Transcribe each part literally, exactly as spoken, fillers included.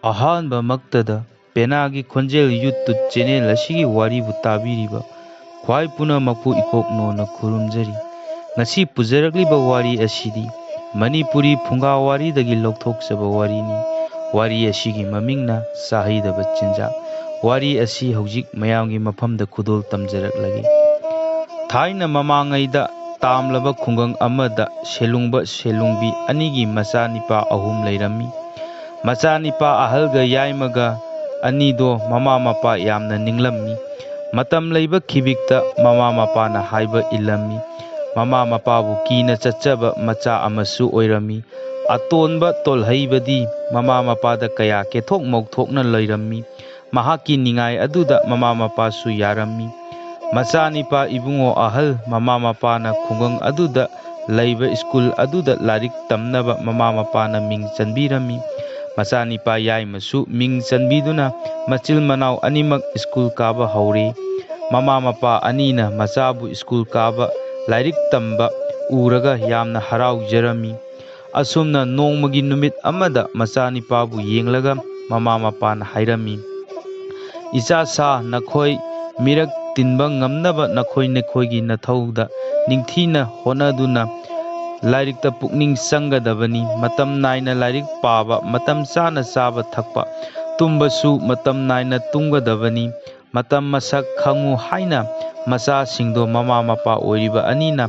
ꯑꯍꯥꯟꯕꯃꯛꯇꯗ ꯄꯦꯅꯥꯒꯤ ꯈꯣꯟꯖꯦꯜ YouTube channel ꯑꯁꯤꯒꯤ ꯋꯥꯔꯤꯕꯨ ꯇꯥꯕꯤꯔꯤꯕ ꯈ꯭ꯋꯥꯏ ꯄꯨꯝꯅꯃꯛꯄꯨ ꯏꯀꯣꯛ ꯅꯣꯟꯅ ꯈꯨꯔꯨꯝꯖꯔꯤ꯫ ꯉꯁꯤ ꯄꯨꯖꯔꯛꯂꯤꯕ ꯋꯥꯔꯤ ꯑꯁꯤꯗꯤ ꯃꯅꯤꯄꯨꯔꯤ ꯐꯨꯡꯒꯥ ꯋꯥꯔꯤꯗꯒꯤ ꯂꯧꯊꯣꯛꯆꯕ ꯋꯥꯔꯤꯅꯤ꯫ ꯋꯥꯔꯤ ꯑꯁꯤꯒꯤ ꯃꯃꯤꯡꯅ ꯆꯥꯍꯩꯗꯕ ꯆꯤꯟꯖꯥꯛ꯫ ꯋꯥꯔꯤ ꯑꯁꯤ ꯍꯧꯖꯤꯛ ꯃꯌꯥꯝꯒꯤ ꯃꯐꯝꯗ ꯈꯨꯗꯣꯜ ꯇꯝꯖꯔꯛꯂꯒꯦ꯫ ꯊꯥꯏꯅ ꯃꯃꯥꯡꯉꯩꯗ ꯇꯥꯝꯂꯕ ꯈꯨꯡꯒꯪ ꯑꯃꯗ ꯁꯦꯂꯨꯡꯕ ꯁꯦꯂꯨꯡꯕꯤ ꯑꯅꯤꯒꯤ ꯃꯆꯥꯅꯤꯄꯥ ꯑꯍꯨꯝ ꯂꯩꯔꯝꯃꯤ꯫ ꯃꯆꯥꯅꯤꯄꯥ ꯑꯍꯜꯒ ꯌꯥꯏꯃꯒ ꯑꯅꯤꯗꯣ ꯃꯃꯥ ꯃꯄꯥ ꯌꯥꯝꯅ ꯅꯤꯡꯂꯝꯃꯤ꯫ ꯃꯇꯝ ꯂꯩꯕ ꯈꯤꯕꯤꯛꯇ ꯃꯃꯥ ꯃꯄꯥꯅ ꯍꯥꯏꯕ ꯏꯜꯂꯝꯃꯤ꯫ ꯃꯃꯥ ꯃꯄꯥꯕꯨ ꯀꯤꯅ ꯆꯠꯆꯕ ꯃꯆꯥ ꯑꯃꯁꯨ ꯑꯣꯏꯔꯝꯃꯤ꯫ ꯑꯇꯣꯟꯕ ꯇꯣꯜꯍꯩꯕꯗꯤ ꯃꯃꯥ ꯃꯄꯥꯗ ꯀꯌꯥ ꯀꯦꯊꯣꯛ ꯃꯧꯊꯣꯛꯅ ꯂꯩꯔꯝꯃꯤ꯫ ꯃꯍꯥꯛꯀꯤ ꯅꯤꯡꯉꯥꯏ ꯑꯗꯨꯗ ꯃꯃꯥ ꯃꯄꯥꯁꯨ ꯌꯥꯔꯝꯃꯤ꯫ ꯃꯆꯥꯅꯤꯄꯥ ꯏꯕꯨꯡꯉꯣ ꯑꯍꯜ ꯃꯃꯥ ꯃꯄꯥꯅ ꯈꯨꯡꯒꯪ ꯑꯗꯨꯗ ꯂꯩꯕ ꯁ꯭ꯀꯨꯜ ꯑꯗꯨꯗ ꯂꯥꯏꯔꯤꯛ ꯇꯝꯅꯕ ꯃꯃꯥ ꯃꯄꯥꯅ ꯃꯤꯡ ꯆꯟꯕꯤꯔꯝꯃꯤ꯫ ꯃꯆꯥꯅꯤꯄꯥ ꯌꯥꯏꯃꯁꯨ ꯃꯤꯡ ꯆꯟꯕꯤꯗꯨꯅ ꯃꯆꯤꯜ ꯃꯅꯥꯎ ꯑꯅꯤꯃꯛ ꯁ꯭ꯀꯨꯜ ꯀꯥꯕ ꯍꯧꯔꯦ꯫ ꯃꯃꯥ ꯃꯄꯥ ꯑꯅꯤꯅ ꯃꯆꯥꯕꯨ ꯁ꯭ꯀꯨꯜ ꯀꯥꯕ, ꯂꯥꯏꯔꯤꯛ ꯇꯝꯕ ꯎꯔꯒ ꯌꯥꯝꯅ ꯍꯔꯥꯎꯖꯔꯝꯃꯤ꯫ ꯑꯁꯨꯝꯅ ꯅꯣꯡꯃꯒꯤ ꯅꯨꯃꯤꯠ ꯑꯃꯗ ꯃꯆꯥꯅꯤꯄꯥꯕꯨ ꯌꯦꯡꯂꯒ ꯃꯃꯥ ꯃꯄꯥꯅ ꯍꯥꯏꯔꯝꯃꯤ, "ꯏꯆꯥ ꯁꯥ, ꯅꯈꯣꯏ ꯃꯤꯔꯛ ꯇꯤꯟꯕ ꯉꯝꯅꯕ ꯅꯈꯣꯏ ꯅꯈꯣꯏꯒꯤ ꯅꯊꯧꯗ ꯅꯤꯡꯊꯤꯅ ꯍꯣꯠꯅꯗꯨꯅ ꯂꯥꯏꯔꯤꯛꯇ ꯄꯨꯛꯅꯤꯡ ꯆꯪꯒꯗꯕꯅꯤ꯫ ꯃꯇꯝ ꯅꯥꯏꯅ ꯂꯥꯏꯔꯤꯛ ꯄꯥꯕ, ꯃꯇꯝ ꯆꯥꯅ ꯆꯥꯕ ꯊꯛꯄ, ꯇꯨꯝꯕꯁꯨ ꯃꯇꯝ ꯅꯥꯏꯅ ꯇꯨꯝꯒꯗꯕꯅꯤ꯫ ꯃꯇꯝ ꯃꯁꯛ ꯈꯪꯉꯨ" ꯍꯥꯏꯅ ꯃꯆꯥꯁꯤꯡꯗꯣ ꯃꯃꯥ ꯃꯄꯥ ꯑꯣꯏꯔꯤꯕ ꯑꯅꯤꯅ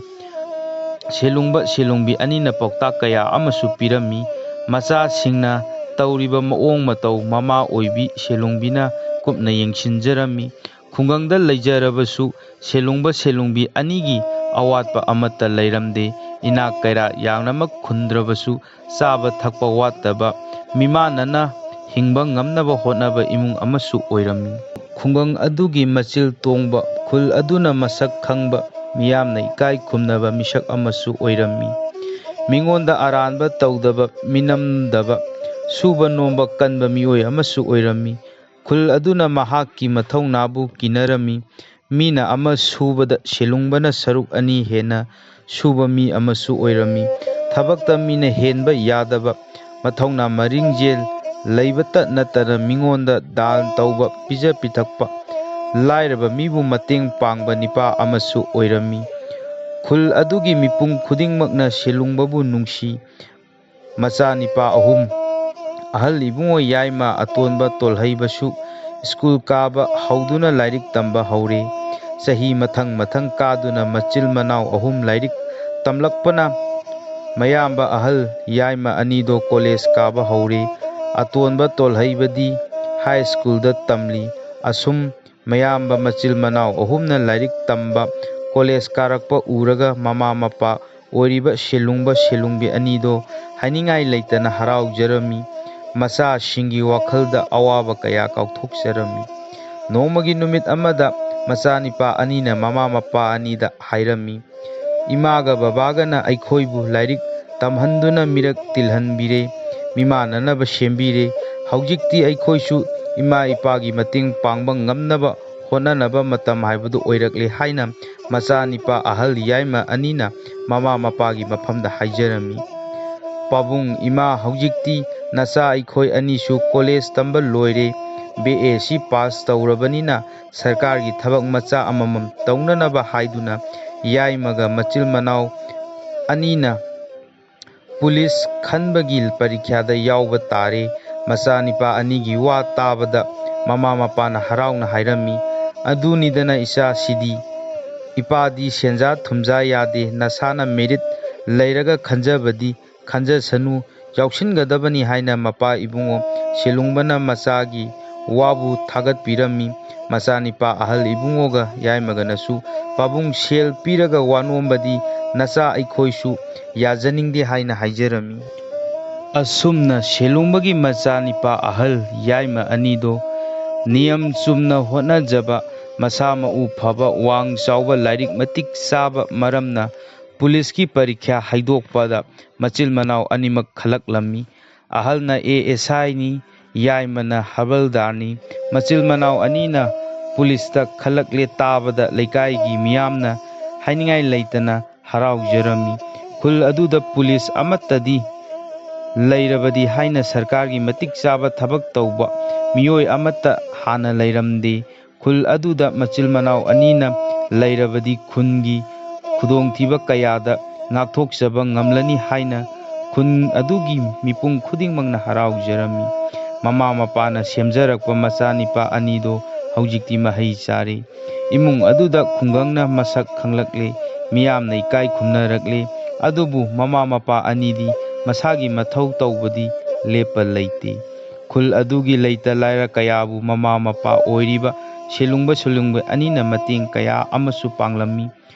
ꯁꯦꯂꯨꯡꯕ ꯁꯦꯂꯨꯡꯕꯤ ꯑꯅꯤꯅ ꯄꯥꯎꯇꯥꯛ ꯀꯌꯥ ꯑꯃꯁꯨ ꯄꯤꯔꯝꯃꯤ꯫ ꯃꯆꯥꯁꯤꯡꯅ ꯇꯧꯔꯤꯕ ꯃꯑꯣꯡ ꯃꯇꯧ ꯃꯃꯥ ꯑꯣꯏꯕꯤ ꯁꯦꯂꯨꯡꯕꯤꯅ ꯀꯨꯞꯅ ꯌꯦꯡꯁꯤꯟꯖꯔꯝꯃꯤ꯫ ꯈꯨꯡꯒꯪꯗ ꯂꯩꯖꯔꯕꯁꯨ ꯁꯦꯂꯨꯡꯕ ꯁꯦꯂꯨꯡꯕꯤ ꯑꯅꯤꯒꯤ ꯑꯋꯥꯠꯄ ꯑꯃꯠꯇ ꯂꯩꯔꯝꯗꯦ꯫ ꯏꯅꯥꯛ ꯀꯩꯔꯥꯛ ꯌꯥꯝꯅꯃꯛ ꯈꯨꯟꯗ꯭ꯔꯕꯁꯨ ꯆꯥꯕ ꯊꯛꯄ ꯋꯥꯠꯇꯕ, ꯃꯤꯃꯥꯟꯅꯅ ꯍꯤꯡꯕ ꯉꯝꯅꯕ ꯍꯣꯠꯅꯕ ꯏꯃꯨꯡ ꯑꯃꯁꯨ ꯑꯣꯏꯔꯝꯃꯤ꯫ ꯈꯨꯡꯒꯪ ꯑꯗꯨꯒꯤ ꯃꯆꯤꯜ ꯇꯣꯡꯕ, ꯈꯨꯜ ꯑꯗꯨꯅ ꯃꯁꯛ ꯈꯪꯕ, ꯃꯤꯌꯥꯝꯅ ꯏꯀꯥꯏ ꯈꯨꯝꯅꯕ ꯃꯤꯁꯛ ꯑꯃꯁꯨ ꯑꯣꯏꯔꯝꯃꯤ꯫ ꯃꯤꯉꯣꯟꯗ ꯑꯔꯥꯟꯕ ꯇꯧꯗꯕ, ꯃꯤꯅꯝꯗꯕ, ꯁꯨꯕ ꯅꯣꯝꯕ ꯀꯟꯕ ꯃꯤꯑꯣꯏ ꯑꯃꯁꯨ ꯑꯣꯏꯔꯝꯃꯤ꯫ ꯈꯨꯜ ꯑꯗꯨꯅ ꯃꯍꯥꯛꯀꯤ ꯃꯊꯧꯅꯥꯕꯨ ꯀꯤꯅꯔꯝꯃꯤ꯫ ꯃꯤꯅ ꯑꯃ ꯁꯨꯕꯗ ꯁꯦꯂꯨꯡꯕꯅ ꯁꯔꯨꯛ ꯑꯅꯤ ꯍꯦꯟꯅ ꯁꯨꯕ ꯃꯤ ꯑꯃꯁꯨ ꯑꯣꯏꯔꯝꯃꯤ꯫ ꯊꯕꯛꯇ ꯃꯤꯅ ꯍꯦꯟꯕ ꯌꯥꯗꯕ, ꯃꯊꯧꯅꯥ ꯃꯔꯤꯡꯖꯦꯜ ꯂꯩꯕꯇ ꯅꯠꯇꯅ ꯃꯤꯉꯣꯟꯗ ꯗꯥꯟ ꯇꯧꯕ, ꯄꯤꯖ ꯄꯤꯊꯛꯄ, ꯂꯥꯏꯔꯕ ꯃꯤꯕꯨ ꯃꯇꯦꯡ ꯄꯥꯡꯕ ꯅꯤꯄꯥ ꯑꯃꯁꯨ ꯑꯣꯏꯔꯝꯃꯤ꯫ ꯈꯨꯜ ꯑꯗꯨꯒꯤ ꯃꯤꯄꯨꯝ ꯈꯨꯗꯤꯡꯃꯛꯅ ꯁꯦꯂꯨꯡꯕꯕꯨ ꯅꯨꯡꯁꯤ꯫ ꯃꯆꯥꯅꯤꯄꯥ ꯑꯍꯨꯝ, ꯑꯍꯜ ꯏꯕꯨꯡꯉꯣ ꯌꯥꯏꯃ ꯑꯇꯣꯟꯕ ꯇꯣꯜꯍꯩꯕꯁꯨ ꯁ꯭ꯀꯨꯜ ꯀꯥꯕ ꯍꯧꯗꯨꯅ ꯂꯥꯏꯔꯤꯛ ꯇꯝꯕ ꯍꯧꯔꯦ꯫ ꯆꯍꯤ ꯃꯊꯪ ꯃꯊꯪ ꯀꯥꯗꯨꯅ ꯃꯆꯤꯜ ꯃꯅꯥꯎ ꯑꯍꯨꯝ ꯂꯥꯏꯔꯤꯛ ꯇꯝꯂꯛꯄꯅ ꯃꯌꯥꯝꯕ ꯑꯍꯜ ꯌꯥꯏꯃ ꯑꯅꯤꯗꯣ ꯀꯣꯂꯦꯖ ꯀꯥꯕ ꯍꯧꯔꯦ꯫ ꯑꯇꯣꯟꯕ ꯇꯣꯜꯍꯩꯕꯗꯤ ꯍꯥꯏ ꯁ꯭ꯀꯨꯜꯗ ꯇꯝꯂꯤ꯫ ꯑꯁꯨꯝ ꯃꯌꯥꯝꯕ ꯃꯆꯤꯜ ꯃꯅꯥꯎ ꯑꯍꯨꯝꯅ ꯂꯥꯏꯔꯤꯛ ꯇꯝꯕ, ꯀꯣꯂꯦꯖ ꯀꯥꯔꯛꯄ ꯎꯔꯒ ꯃꯃꯥ ꯃꯄꯥ ꯑꯣꯏꯔꯤꯕ ꯁꯦꯂꯨꯡꯕ ꯁꯦꯂꯨꯡꯕꯤ ꯑꯅꯤꯗꯣ ꯍꯥꯏꯅꯤꯡꯉꯥꯏ ꯂꯩꯇꯅ ꯍꯔꯥꯎꯖꯔꯝꯃꯤ꯫ ꯃꯆꯥꯁꯤꯡꯒꯤ ꯋꯥꯈꯜꯗ ꯑꯋꯥꯕ ꯀꯌꯥ ꯀꯥꯎꯊꯣꯛꯆꯔꯝꯃꯤ꯫ ꯅꯣꯡꯃꯒꯤ ꯅꯨꯃꯤꯠ ꯑꯃꯗ ꯃꯆꯥꯅꯤꯄꯥ ꯑꯅꯤꯅ ꯃꯃꯥ ꯃꯄꯥ ꯑꯅꯤꯗ ꯍꯥꯏꯔꯝꯃꯤ, "ꯏꯃꯥꯒ ꯕꯕꯥꯒꯅ ꯑꯩꯈꯣꯏꯕꯨ ꯂꯥꯏꯔꯤꯛ ꯇꯝꯍꯟꯗꯨꯅ ꯃꯤꯔꯛ ꯇꯤꯜꯍꯟꯕꯤꯔꯦ, ꯃꯤꯃꯥꯟꯅꯅꯕ ꯁꯦꯝꯕꯤꯔꯦ꯫ ꯍꯧꯖꯤꯛꯇꯤ ꯑꯩꯈꯣꯏꯁꯨ ꯏꯃꯥ ꯏꯄꯥꯒꯤ ꯃꯇꯦꯡ ꯄꯥꯡꯕ ꯉꯝꯅꯕ ꯍꯣꯠꯅꯅꯕ ꯃꯇꯝ ꯍꯥꯏꯕꯗꯨ ꯑꯣꯏꯔꯛꯂꯦ" ꯍꯥꯏꯅ ꯃꯆꯥꯅꯤꯄꯥ ꯑꯍꯜ ꯌꯥꯏꯃ ꯑꯅꯤꯅ ꯃꯃꯥ ꯃꯄꯥꯒꯤ ꯃꯐꯝꯗ ꯍꯥꯏꯖꯔꯝꯃꯤ꯫ "ꯄꯥꯕꯨꯡ, ꯏꯃꯥ, ꯍꯧꯖꯤꯛꯇꯤ ꯅꯆꯥ ꯑꯩꯈꯣꯏ ꯑꯅꯤꯁꯨ ꯀꯣꯂꯦꯖ ꯇꯝꯕ ꯂꯣꯏꯔꯦ, ꯕꯤ ꯑꯦ ꯁꯤ ꯄꯥꯁ ꯇꯧꯔꯕꯅꯤꯅ ꯁꯔꯀꯥꯔꯒꯤ ꯊꯕꯛ ꯃꯆꯥ ꯑꯃꯃꯝ ꯇꯧꯅꯅꯕ" ꯍꯥꯏꯗꯨꯅ ꯌꯥꯏꯃꯒ ꯃꯆꯤꯜ ꯃꯅꯥꯎ ꯑꯅꯤꯅ ꯄꯨꯂꯤꯁ ꯈꯟꯕꯒꯤ ꯄꯔꯤꯈ꯭ꯌꯥꯗ ꯌꯥꯎꯕ ꯇꯥꯔꯦ꯫ ꯃꯆꯥꯅꯤꯄꯥ ꯑꯅꯤꯒꯤ ꯋꯥ ꯇꯥꯕꯗ ꯃꯃꯥ ꯃꯄꯥꯅ ꯍꯔꯥꯎꯅ ꯍꯥꯏꯔꯝꯃꯤ, "ꯑꯗꯨꯅꯤꯗꯅ ꯏꯆꯥꯁꯤꯗꯤ, ꯏꯄꯥꯗꯤ ꯁꯦꯟꯖꯥ ꯊꯨꯝꯖꯥ ꯌꯥꯗꯦ, ꯅꯁꯥꯅ ꯃꯦꯔꯤꯠ ꯂꯩꯔꯒ ꯈꯟꯖꯕꯗꯤ ꯈꯟꯖꯁꯅꯨ, ꯌꯥꯎꯁꯤꯟꯒꯗꯕꯅꯤ" ꯍꯥꯏꯅ ꯃꯄꯥ ꯏꯕꯨꯡꯉꯣ ꯁꯦꯂꯨꯡꯕꯅ ꯃꯆꯥꯒꯤ ꯋꯥꯕꯨ ꯊꯥꯒꯠꯄꯤꯔꯝꯃꯤ꯫ ꯃꯆꯥꯅꯤꯄꯥ ꯑꯍꯜ ꯏꯕꯨꯡꯉꯣꯒ ꯌꯥꯏꯃꯒꯅꯁꯨ, "ꯄꯥꯕꯨꯡ, ꯁꯦꯜ ꯄꯤꯔꯒ ꯋꯥꯅꯣꯝꯕꯗꯤ ꯅꯆꯥ ꯑꯩꯈꯣꯏꯁꯨ ꯌꯥꯖꯅꯤꯡꯗꯦ" ꯍꯥꯏꯅ ꯍꯥꯏꯖꯔꯝꯃꯤ꯫ ꯑꯁꯨꯝꯅ ꯁꯦꯂꯨꯡꯕꯒꯤ ꯃꯆꯥꯅꯤꯄꯥ ꯑꯍꯜ ꯌꯥꯏꯃ ꯑꯅꯤꯗꯣ ꯅꯤꯌꯝ ꯆꯨꯝꯅ ꯍꯣꯠꯅꯖꯕ, ꯃꯁꯥ ꯃꯎ ꯐꯕ, ꯋꯥꯡ ꯆꯥꯎꯕ, ꯂꯥꯏꯔꯤꯛ ꯃꯇꯤꯛ ꯆꯥꯕ ꯃꯔꯝꯅ ꯄꯨꯂꯤꯁꯀꯤ ꯄꯔꯤꯈ꯭ꯌꯥ ꯍꯥꯏꯗꯣꯛꯄꯗ ꯃꯆꯤꯜ ꯃꯅꯥꯎ ꯑꯅꯤꯃꯛ ꯈꯜꯂꯛꯂꯝꯃꯤ꯫ ꯑꯍꯜꯅ ꯑꯦ ꯑꯦꯁ ꯑꯥꯏꯅꯤ, ꯌꯥꯏꯃꯅ ꯍꯕꯜꯗꯥꯔꯅꯤ꯫ ꯃꯆꯤꯜ ꯃꯅꯥꯎ ꯑꯅꯤꯅ ꯄꯨꯂꯤꯁꯇ ꯈꯜꯂꯛꯂꯦ ꯇꯥꯕꯗ ꯂꯩꯀꯥꯏꯒꯤ ꯃꯤꯌꯥꯝꯅ ꯍꯥꯏꯅꯤꯡꯉꯥꯏ ꯂꯩꯇꯅ ꯍꯔꯥꯎꯖꯔꯝꯃꯤ꯫ ꯈꯨꯜ ꯑꯗꯨꯗ ꯄꯨꯂꯤꯁ ꯑꯃꯠꯇꯗꯤ ꯂꯩꯔꯕꯗꯤ ꯍꯥꯏꯅ ꯁꯔꯀꯥꯔꯒꯤ ꯃꯇꯤꯛ ꯆꯥꯕ ꯊꯕꯛ ꯇꯧꯕ ꯃꯤꯑꯣꯏ ꯑꯃꯠꯇ ꯍꯥꯟꯅ ꯂꯩꯔꯝꯗꯦ꯫ ꯈꯨꯜ ꯑꯗꯨꯗ ꯃꯆꯤꯜ ꯃꯅꯥꯎ ꯑꯅꯤꯅ ꯂꯩꯔꯕꯗꯤ ꯈꯨꯟꯒꯤ ꯈꯨꯗꯣꯡꯊꯤꯕ ꯀꯌꯥꯗ ꯉꯥꯛꯊꯣꯛꯆꯕ ꯉꯝꯂꯅꯤ ꯍꯥꯏꯅ ꯈꯨꯟ ꯑꯗꯨꯒꯤ ꯃꯤꯄꯨꯝ ꯈꯨꯗꯤꯡꯃꯛꯅ ꯍꯔꯥꯎꯖꯔꯝꯃꯤ꯫ ꯃꯃꯥ ꯃꯄꯥꯅ ꯁꯦꯝꯖꯔꯛꯄ ꯃꯆꯥꯅꯤꯄꯥ ꯑꯅꯤꯗꯣ ꯍꯧꯖꯤꯛꯇꯤ ꯃꯍꯩ ꯆꯥꯔꯦ꯫ ꯏꯃꯨꯡ ꯑꯗꯨꯗ ꯈꯨꯡꯒꯪꯅ ꯃꯁꯛ ꯈꯪꯂꯛꯂꯦ꯫ ꯃꯤꯌꯥꯝꯅ ꯏꯀꯥꯏ ꯈꯨꯝꯅꯔꯛꯂꯦ꯫ ꯑꯗꯨꯕꯨ ꯃꯃꯥ ꯃꯄꯥ ꯑꯅꯤꯗꯤ ꯃꯁꯥꯒꯤ ꯃꯊꯧ ꯇꯧꯕꯗꯤ ꯂꯦꯞꯄ ꯂꯩꯇꯦ꯫ ꯈꯨꯜ ꯑꯗꯨꯒꯤ ꯂꯩꯇ ꯂꯥꯏꯔ ꯀꯌꯥꯕꯨ ꯃꯃꯥ ꯃꯄꯥ ꯑꯣꯏꯔꯤꯕ ꯁꯦꯂꯨꯡꯕ ꯁꯦꯂꯨꯡꯕꯤ ꯑꯅꯤꯅ ꯃꯇꯦꯡ ꯀꯌꯥ ꯑꯃꯁꯨ ꯄꯥꯡꯂꯝꯃꯤ꯫